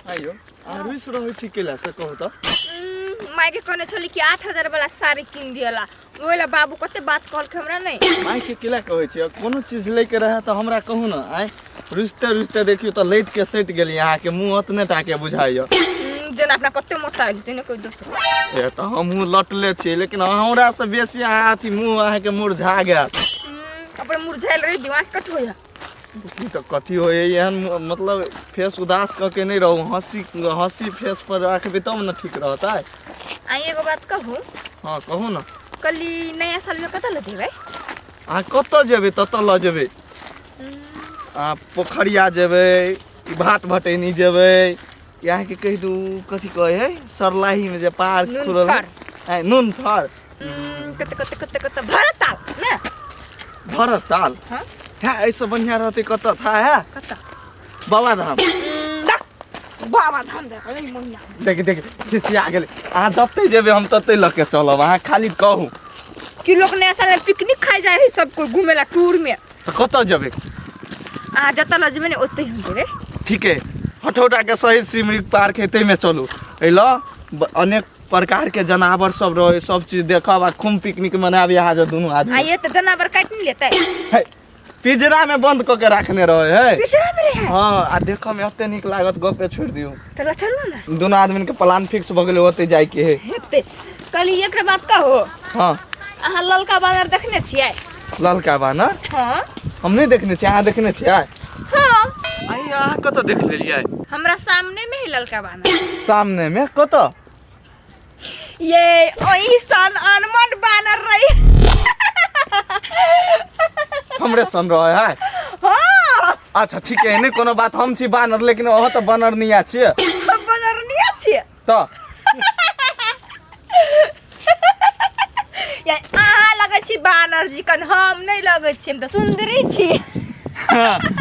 आइयो अहाँ रुसि रहै छी केला से कहू तऽ। माय के कहने छली कि 8,000 वाला साड़ी कीन दियला, ओहि ला बाबू कते बात कहलकै हमरा। नहीं माय के केला कहै छी? कोनो चीज लैके रहै तऽ हमरा कहू ने। आँय, रुसते रुसते देखियौ तऽ लैट के सटि गेली, अहाँके मुँह ओतने टाके बुझाइए। जेना अपना कते मोटा आयल तेने कोई दोसर। ए तऽ हमहूँ लटले छियै, लेकिन हमरा से बेसी अहाँ अथी मुँह अहाँके मुरझा गेल। अपन मुरझायल रही, दिमाग कथी होइया? की तऽ कथी होइए? एहन मतलब फेस उदास कऽ के नहि रहू, हँसी हँसी फेस पर राखबै तब ने ठीक रहतै। आ एगो बात कहू? हँ, कहू ने। कली नया साल में कतऽ लऽ जेबै? अहाँ कतऽ जेबै ततऽ लऽ जेबै। अहाँ पोखरिया जेबै कि भाट भटैनी जेबै? कि अहाँके कहि दू, कथी कहै है, सरलाहीमे जे पार्क खुलल है। आँय, नूनथर। कतऽ कतऽ कतऽ कतऽ? भरत ताल ने? भरत ताल। हाँ। है, एहिसँ बढ़िआँ रहतै कतऽ था है? कतऽ? बाबा धाम। बाबा धाम देख एहि महीना। देख देख, खिसिया गेलै। अहाँ जतै जेबै हम ततै लऽ के चलब, अहाँ खाली कहू। कि लोग नया साल में पिकनिक खाए जाए है, सब कोई घूमे ला टूर में। तऽ कतऽ जेबै? अहाँ जतऽ लऽ जेबै ने ओतै हम जेबै। ठीक है, हठौटाके शहीद स्मृति पार्क है, ताहिमे चलू। एहि लऽ अनेक प्रकारके जनावर सब रहै, सब चीज देखब आ खूब पिकनिक मनायब यहाँ जे दुनू आ आदमी। ये तऽ जनावर काटि नहि लेतै? है, पिंजरा में बंद कऽ के राखने रहे है। पिछड़ा में रहे? हाँ, आ देखऽ में एते नीक लागत, गपे छोड़ि दियौ। तऽ लऽ चलू ने। दुनू आदमी के प्लान फिक्स भऽ गेलै, ओते जाय के है। हेतै। कहली एक बात कहो? हाँ। अहाँ ललका बानर देखने छियै? ललका बानर? हाँ। हम नहि देखने छियै, अहाँ देखने छियै? हाँ। आई, अहाँ कतऽ देख लेलियै? हमरा सामने में है ललका बानर। सामने में कतऽ? ये ओही सन अनमन बानर रही। हमरे सन रहे है? हाँ। अच्छा ठीक है, नहि कोनो बात, हम छी बानर लेकिन अहाँ तऽ बानर नहीं छियै। बानर नहीं छियै। तऽ या अहाँ लगै छी बानर जी कन, हम नहि लगै छी, हम तऽ सुन्दरी छी।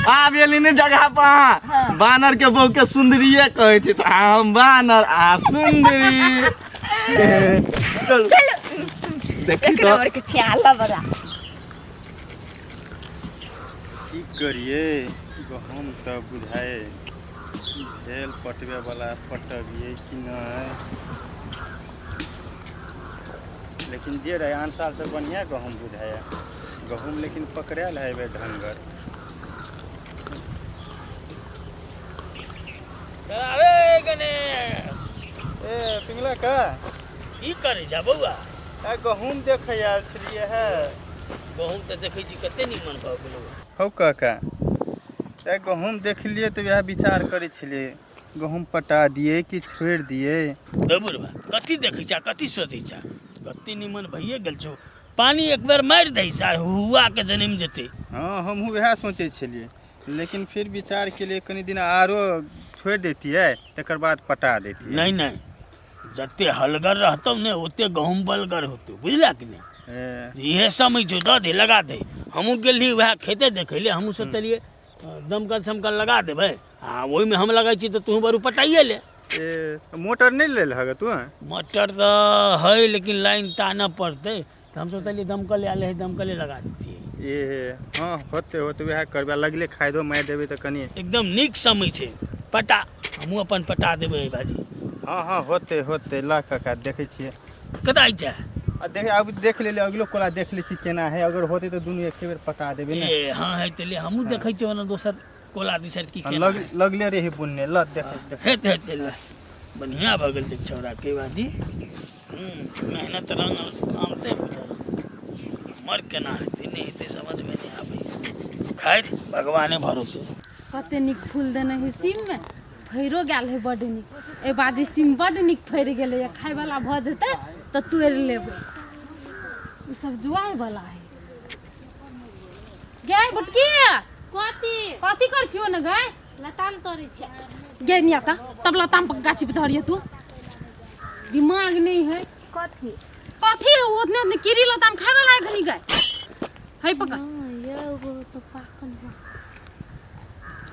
आब एली ने जगह पर अहाँ। हाँ। बानर के बहू के सुन्दरिये कहै छै, तऽ हम बानर आ सुन्दरी। चल। चलो। देखी एक तऽ नंबर के छी अहाँ लबरा। की करियै, गहूँम तऽ बुझाइ भेल पटबैवला, पटबियै कि नहि? लेकिन जे रहै, आन सालसँ बढ़िआँ गहूँम बुझाइए। गहूँम लेकिन पकड़ायल है एहिबेर ढङ्गर। अरे गणेश! ए पिंगला का। की करै जा बौआ? ए, गहूँम देखै आयल छलियै है। गहूँम तऽ देखै छी कते निमन भऽ गेलौ। हौ काका, ए गहूँम देखलियै तऽ वएह विचार करै छलियै, गहूँम पटा दियै कि छोड़ि दियै। गै बुढ़बा, कथी देखै छा, कथी सोचै छा? कते निमन भइए गेल छौ। पानी एक बेर मारि दही, सार हुआ के जनमि जेतै। हँ, हमहूँ वएह सोचै छलियै, लेकिन फिर विचार केलियै कनि दिन आरो छोड़ि दैतियै, तकर बाद पटा दैतियै। नहि नहि, जते हलगर रहतौ ने ओते गहूँम बलगर होतौ, बुझला कि नहि? ए, इहे समय छौ, दऽ दे, लगा दे। हमहूँ गेल रही वएह खेते देखै ले, हमहूँ सोचलियै दमकल समकल लगा देबै आ ओहिमे हम लगै छी तऽ तू बरू पटाइए ले। ए, मोटर नहि लेल हगे तू? मोटर तऽ है, लेकिन लाइन तानऽ पड़तै, तऽ हम सोचलियै दमकल आयल है, दमकले लगा देतियै। ए हँ, होते होते, वएह करबै। लगले खादो मारि देबै तऽ कनि एकदम नीक समय छै, पटा, हमहूँ अपन पटा देबै भाजी। हँ हँ, होते होते। ला काका, देखै छियै। कतऽ छै? आ देख, आब देख लेलियै, अगिलो कोला देख लै छी केना है। अगर होतै तऽ दुनू एके बेर पटा देबै ने। ए हँ, है तऽ ले, हमहूँ देखै छियै ओना दोसर कोला दिसर की केना लग है। लगले रही बुनने ल, देख देख। हेतै हेतै, ले, बढ़िआँ भऽ गेल छै छौड़ा के बाजी। मेहनत रंग आनतै बुझल। मर केना हेतै नहि हेतै समझमे नहि आबै। खैर, भगवाने भरोसे। कते नीक फूल देने है सीम में, फैरो गेल है बड्ड नीक। एहि बाजी सीम बड्ड नीक फड़ि गेलैए, खायवला भऽ जेतै तऽ तोड़ि लेबै। ई सब जुआइवला है। गे बुटकी! कथी? कथी कर छियो ने गै? लताम तोड़ै छियै। गे निया तऽ तब लताम पर गाछी पर धरिए, तू दिमाग नहीं है। कथी? कथी है? उतने उतने कीड़ी लताम खाए वाला है खनी गै? है पकड़। हाँ, ये एगो तऽ पाकल बा।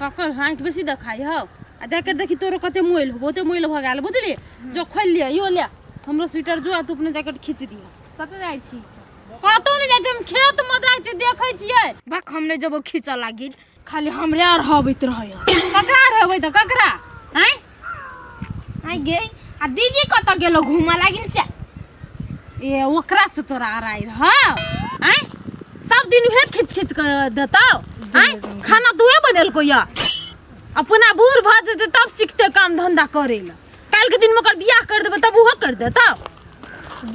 पकड़, आँखि बेसी देखाइ हौ। आ जाकर देखी तोरो कते मोइल हो, बहुते मोइल भऽ गेल, बुझली? जो खोलि लिअ, इहो ले हमरो स्वेटर। जो आ तू अपने जाकर खींच दिह। कतऽ जाइ छी? कतौ नहि जाइ छी हम, खेत मे जाइ छी, देखै छियै। बक, हम नहि जेबो खींचऽ लागी, खाली हमरे आर हबैत रहै। ककरा रहबै तऽ ककरा? आँय, आइ गे आ दीदी कतऽ गेलो घूमऽ लागिन से? ए ओकरा से तोरा अराइ रह आय, सब दिन उहे खींच खींच के देतौ आय। खाना तूहे बनेलको या, अपना बूढ़ भऽ जेतै तब सीखते काम धंधा करे ला। काल्हि के दिन में ओकर बियाह कर देबै तब उहो कर देतौ।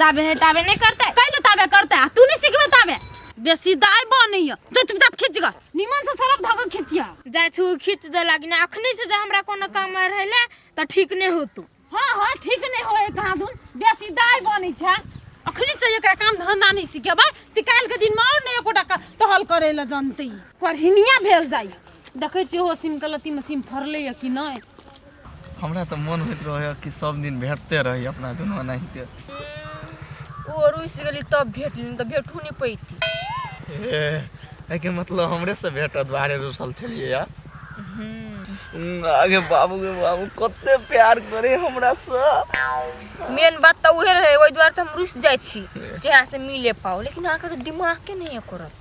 जाबे है ताबे नहीं करते। कैले ताबे करते आ तू नहीं सीखबे ताबे। बेसी दाय बनैया जो चुपचाप खींच ग, निमन से सरफ धऽ के खींचिया। जाइ छु खींच दे लागिन, अखनी से जे हमरा कोनो काम रहले तऽ ठीक नहीं होतो। हाँ हाँ ठीक नहीं होए कहाँ दुन, बेसी दाय बनै छै। अखनी से एकरा काम धंधा नहीं सिखेबै तऽ काल्हि के दिन में और नहीं एकोटा टहल करे ला जनतै। करहिनिया भेल जाइ। देखै छियै हो सीम के लत्ती में सीम फड़लै या कि नहीं। हमरा तऽ मन होइत रहै कि सब दिन भेटते रही अपना दुनू एनाहिते। ओ रुसि गेली तब भेटली, तऽ भेटू नहि पैती। ए एहिके मतलब हमरे से भेटऽ दुआरे रुसल छलियै यार। आगे बाबू के बाबू कते प्यार करे हमरा से। मेन बात तऽ उहे रहे, ओहि दुआरे तऽ हम रुसि जाइ छी से अहाँ से मिले पाओ, लेकिन अहाँके तऽ दिमागे नहि करत।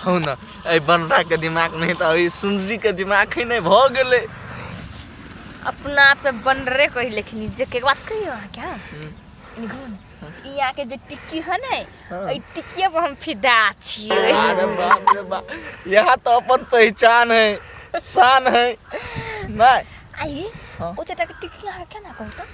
हौ न, एहि बनरा के दिमाग नहीं तऽ एहि सुनरी के दिमाग ही नहीं भऽ गेलै। अपना आप के बनरे कहि लेखनी जे के बात कहियो अहाँ क्या ई अहाँ के जे टिक्की है ने, एहि टिक्किए पर हम फिदा छियै। अरे बाप रे बाप, यहाँ तो अपन पहचान है, शान है। नहीं आई हाँ। ओ चटा के टिक्की अहाँ केना कहू तऽ?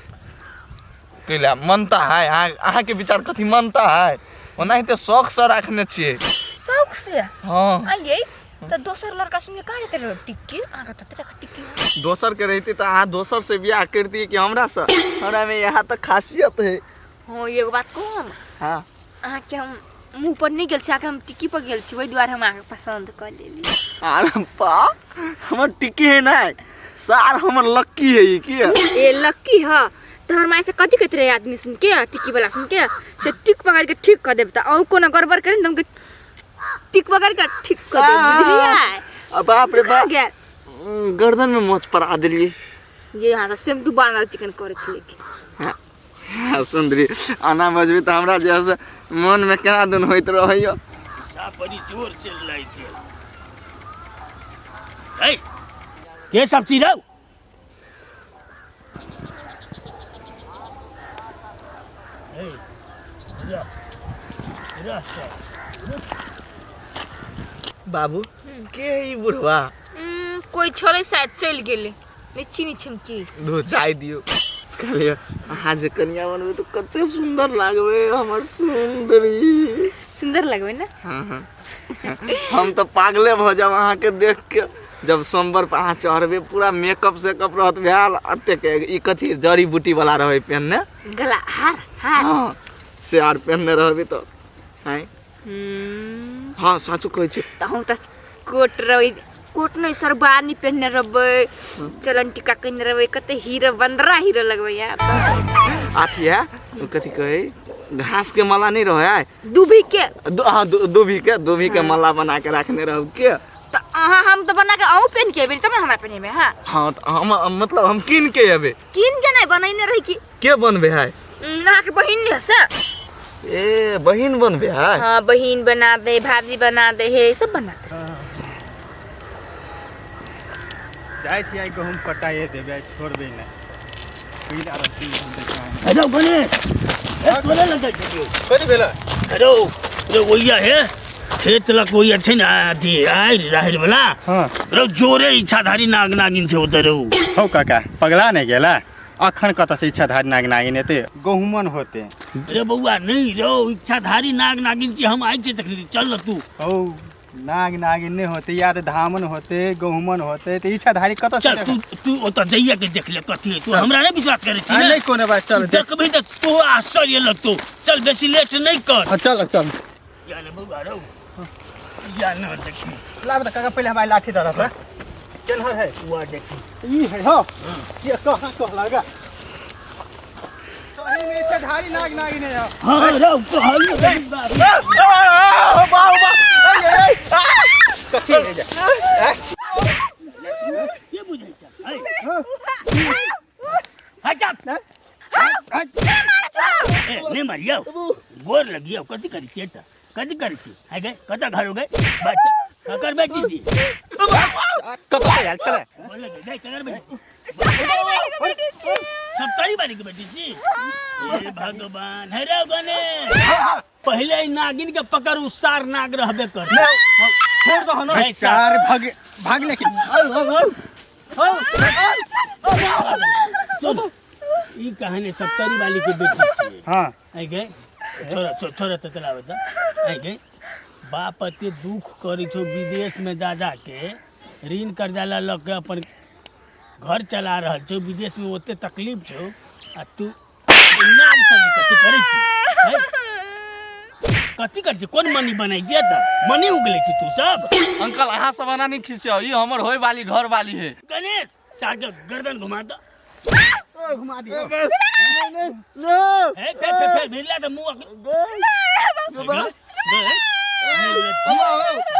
कैला मनता है, अहाँ के विचार कथी मनता है? ओनाहिते शौक से राखने छियै। शौक से? हाँ। आइए तऽ दोसर लड़का सुन के कहाँ जेतै रहो टिक्की? अहाँ के तते टका टिक्की है। दोसर के रहती तऽ अहाँ दोसर से बियाह करती कि हमरा से? हमरा में यहाँ तऽ खासियत है। हाँ एगो बात कहू हम? हाँ। अहाँ के हम मुँह पर नहीं गेल छी, अहाँके हम टिक्की पर गेल छी, ओहि दुआरे हम अहाँके पसंद कऽ लेली। अरे बा, हमर टिक्की है ना सार, हमर लक्की है ई की। ए लक्की है तऽ हमर माय से कथी कहैत रहे आदमी सुन के, टिक्की वाला सुन के से टिक पकड़ के ठीक कऽ देब, तऽ अहूँ कोनो गड़बड़ करी ने तऽ हमके टिक पकड़ के ठीक कऽ देब, बुझलियै? आ बाप रे बाप, गेल गर्दन में मोच पर आ देलियै। ये यहाँ तऽ सेम टू बानर चिकन करै छी लेकिन। हाँ, सुंदरी आना बजबी तऽ हमरा जे है से मन में केना दिन होइत रहैया। साफ बड़ी जोर से लागि गेल। ए के सब चीज रौ? ए, रह, रह, रह। बाबू के है ई बुढ़वा? कोई छलै शायद चलि गेलै, नहि चिन्है छी हम के से। धो चाय दियौ। कहलियै अहाँ जे कनिया बनबै तऽ कते सुंदर लागबै हमर सुंदरी। सुंदर लगबै ने? हाँ हाँ, हम तऽ पागले भऽ जायब अहाँके देख के। जब सोमवार पर अहाँ चढ़बै पूरा मेकअप सेकअप रहत भेल, एतेक ई कथी जड़ी बूटी वाला रहबै पहिनने, गला हार हार। हाँ से आर पहिनने रहबै तऽ आँय। हाँ साचो कहै छी। तऽ हम तऽ कोट रहबै, कोट नहि सरबानी पहिनने रहबै, चलन टीका पहिनने रहबै, कते हीरो बंदरा हीरो लगबै यार। अथी है कथी कहै घास के माला नहीं रहे है? दुभी के। हाँ, दुभी के माला बना के रखने रहब के? तऽ अहाँ हम तऽ बना के अहूँ पहिन के एबै तब ने हमरा पहिनेबै। हाँ हाँ तऽ हम मतलब हम कीन के एबै। कीन के नहि बनैने रही कि? के बनबे है? अहाँके बहिन नहि है से? ए बहिन बनबे है? हाँ बहिन बना दे, भाभी बना दे है, सब बना दे। जाइ छी आइ गहूँम कटाइए देबै, आइ छोड़बै नहि। पीला रहती हम देखा। हेलो गणेश, ए तोरे लग जाइ छियौ। कथी भेलै? हेलो रे ओइया हे खेत लग ओइया छै ने अथी आरि राहरि वाला। हाँ। रौ जोरे इच्छाधारी नाग नागिन छै ओतऽ रौ। हौ काका पगला नहि गेला? अखन कतऽ से इच्छाधारी नाग नागिन एतै? गहुमन होते। रे बौआ नहीं रौ, इच्छाधारी नाग नागिन छी हम आइ छै तखनी, चल न तू। हौ नाग नागिन नहि होते, या तऽ धामन होते गहुमन होते, तऽ इच्छाधारी कतऽ से चल तू, तू ओतऽ जाइए के देख ले कथी है। तू हमरा नहीं विश्वास करै छी आ, ने? नहि कोनो बात, चल देख। देखबही तऽ तो आश्चर्य लगतौ। चल बेसी लेट नहीं कर। हाँ, चल चल। या ने बौआ रौ, या न देखी। लाब तऽ काका पहिले हमरा लाठी दऽ रहल। केनहर है? हुआ देखी। ई है हो। ये कहाँ कह लगा? सही में इच्छाधारी नाग नागिन है। हाँ रौ कहलियौ कथी है जा? के बुझै छै? है चुप। ए नहीं मारियौ, गोर लगियौ। कथी करै छियै तऽ? कथी करै छी? है गए कतऽ घर हो गए बच्चा? ककर बेटी छी? कतऽ आयल छलै? गोर लगियौ, नहीं, ककर बेटी छी? सप्तरी वाली के बेटी छी हे भगवान हे रे गणेश पहिले ई नागिन के पकड़ उ सार नाग रहबे कर छोड़ दो ना हे सार चार भाग भाग लेकिन सुन ई कहानी सप्तरी वाली के बेटी छी हाँ आई गए छोरा छोरा ततला बता आई गए बाप अते दुख करै छौ विदेश में जा जा के ऋण कर्जा लऽ लऽ के अपन घर चला रहल छौ विदेश में ओते तकलीफ छौ आ तू नाग संगे कथी करै छी हैं? कथी करै छी कोन मनी बनाइ दिया तऽ मनी उगलै छी तू सब अंकल अहाँ सब एना नहीं खिसियाओ ई हमर होय वाली घर वाली है गणेश सार के गर्दन घुमा दो घुमा दियो हे फेर फेर फेर भिरला तऽ मुँह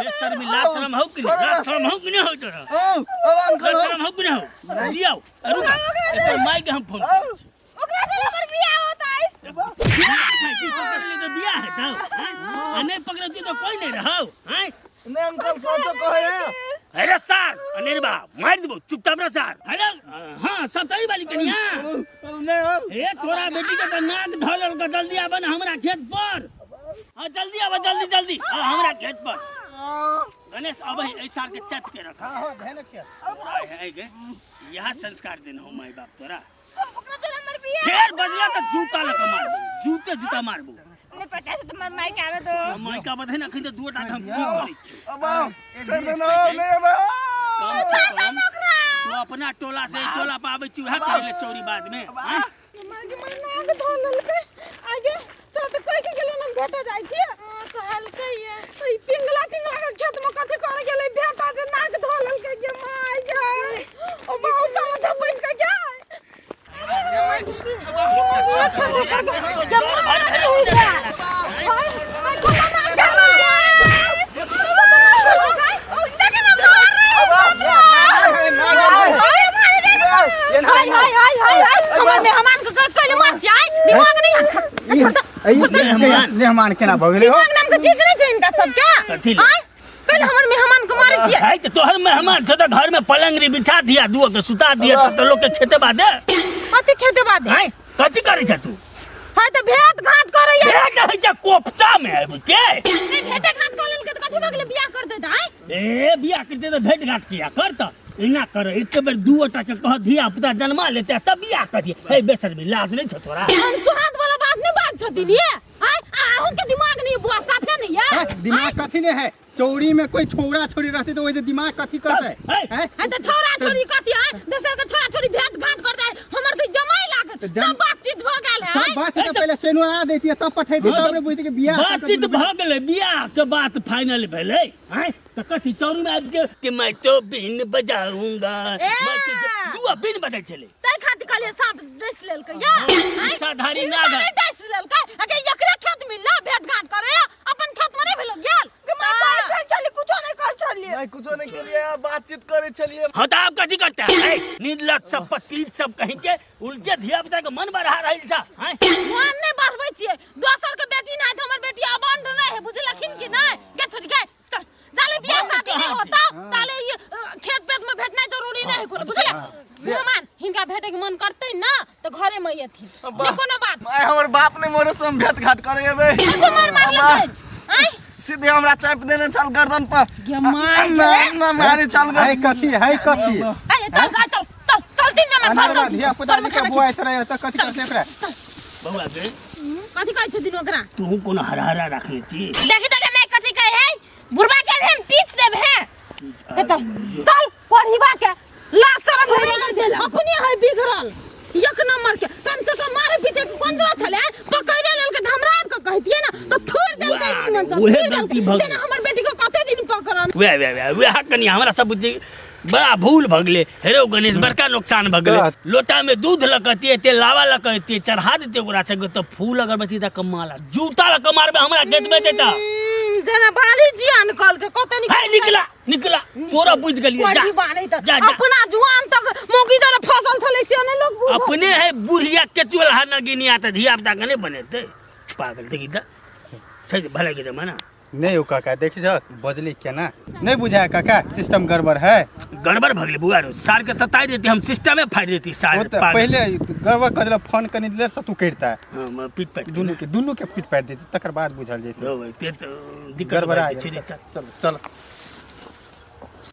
बेशर्मी लाज शरम हौ कि नहीं लाज शरम हौ कि नहीं हौ तोरा लाज शरम हौ कि नहीं हौ दियाओ रुका एकर माय के हम फोन करै छी ओकरा से हमर बियाह होता है बियाह खाइ छी पकड़ ले तऽ बियाह हेतौ हैं? आ नहीं पकड़ती तो कोई नहीं रहौ हैं नहीं अंकल सोचो कहे है अरे सार अनेरबा मार देबो चुपचाप रह सार हेलो हाँ सब तही वाली कनिया नहीं ए तोरा बेटी के तो नाक धलल के जल्दी आबे ना हमरा खेत पर हाँ जल्दी आबे जल्दी जल्दी हाँ हमरा खेत पर गणेश अब एहि सार के चट के रख हाँ हाँ ध्यान रखिए है गे यह संस्कार देन हो माय बाप तोरा ओकरा से हमर बियाह फेर बजला तो जूता लके मारबो जूते जूता मारबो नहीं पता है तुम्हार माई के आवे तो माय का बधे ना अखन तो दूटा हम की करै छी अब छोड़ दो ना नहीं अब कम से कम तू अपना टोला से टोला पर आबै छी वएह करै ले चोरी बाद में हैं? माय के माय नाक धो लेलकै आगे तोरा तऽ कहि के गेलो ना भेटा जाइ छियै हाँ, कहलकै ये ई पिंगला टिंगला के खेत में कथी करे गेलै भेटा जे नाक धो लेलकै गे माय गे ओ बहु चल झपटि के गे मेहमान केना भऽ गेलै हो कथी ले? है तऽ तोहर मेहमान छौ तऽ घर में पलंग रे बिछा दिया दुओ के सुता दिया तऽ लोग के खेते बादे हैं कथी करै छ तू भेंट घाट करैया भेट होइ छै कोपचा में आबि के नहीं भेंटे घाट कर लेलकै तऽ कथी भऽ गेलै बियाह कर देतै आँय ए बियाह करते तऽ भेट घाट किया कर तऽ एना कर एक बेर दू टा के कह धिया पुता जन्मा लेते तब बियाह करिए हे बेशर्मी लाज नहीं छौ तोरा अनसुहात वाला बात नहीं बात छथिन ये आँय अहूँ के दिमाग नहीं बुआ साफे नहीं है हैं? दिमाग कथी ने है चौरी में कोई छोरा छोरी रहते तो वही दिमाग कथी करते हैं? हैं? आँय तऽ छोरा छोरी कथी आँय दोसर के छोरा छोरी भेंट घाट कर जाए हमर तऽ जमाई लागत जम- सब बातचीत भऽ गेल है सब आँय? बात से पहले सेनुआ देती है तब पठेती तब ने बुझती कि बियाह बातचीत भऽ गेलै बियाह के बात फाइनल भेलै हैं तऽ कथी चौरी में आबि के कि मैं तो बिन बजाऊंगा ए! मैं तो दुआ बिन बजै छलै ताहि खातिर कहलियै साँप डसि लेलकै या आँय? इच्छाधारी हिनका नाग। नहि डसि लेलकै अगे एकरे खेत मिलला भेंट घाट करे अपन खेत में नहीं भेलो गेल बैठल छली कुछो नहीं कर छली नहीं कुछो नहीं के लिए बातचीत करे छलिए हाँ तो आप कथी करता है निर्लज सब पतीत सब कहीं के उल्टे धिया पुता के मन बढ़ा रहल छा हैं मन नहीं बढ़बै छियै दोसर के बेटी नहीं तऽ हमर बेटी अबंड नहीं है बुझलखिन कि नहीं गे छोड़ी गे चल जाले बियाह बम शादी नहीं कहाँ होता ताले ये खेत पेत में भेटनाइ जरूरी नहीं है कोनो बुझले मेहमान हिनका भेटे के मन करतै ना तऽ घरे में एथिन नहीं कोनो बात माय हमर बाप नहीं मरे से हम भेंट घाट करे एबै तो मार मार लगे आय सीधे हमरा चापि देने छल गर्दन पर गे माय ना ना मारे छल है कथी है कथी आय चल चल चल चल चल दिन में घर अनरवा चल धिया पुता के बुआइत रहे तऽ कथी करतै ओकरा बौआ गे कथी कहै छथिन ओकरा तू कोनो हरहरा रखने छी देखी तो मैं कथी कहे है बुढ़वा के भी हम पीछ देब हैं ए चल चल पढ़िबा के लाज शरम है अपने है बिगड़ल एक नंबर के कम से कम मारे पीटे के कोन जरूरत छले पकड़े लेलके तऽ हमरा आबि के कहतियै ना तऽ थोड़ देलकै निमन से उहे थोड़ गलती देलकै भऽ जेना हमर बेटी के कते दिन पकड़ल वएह वएह वएह वएह कनि हमरा सब बुद्धि बड़ा भूल भऽ गेलै हेरो गणेश बड़का नुकसान भऽ गेलै लोटा में दूध लऽ के एतियै एते लावा लऽ के एतियै चढ़ा देतियै ओकरा सबके तऽ फूल अगरबत्ती दऽ कऽ माला जूता लऽ कऽ मारबै हमरा गेट में देता जेना बाली जियान कहलकै कते नीक हे निकला निकला तोरा बुझि गेलियै जा पढ़ी बानी तऽ जा जा अपना जुआन तक मौगी जरा फसल छलै से नहि लोग बुझल। अपने है बुढ़िया केचुअल हा नगिनिया तऽ धिया पुता के नहि बनेतै पागल देखी तऽ छै भले के जमाना। नहि यौ काका देखी छ बजली केना नहि बुझाय काका सिस्टम गड़बड़ है। गड़बड़ भऽ गेलै बुआ रो, सार के तताइ देती, हम सिस्टमे फाड़ि देती सार। ओ तऽ पहिले गड़बड़ कऽ देलक फोन, कनि लेट से तू करिता। हाँ, पीट पाटि दुनू के, दुनू के पीट पाटि देती, तकर बाद बुझल जेतै। हौ, ते तऽ दिक्कत गड़बड़ा भऽ जाइ छै रे, चल चल।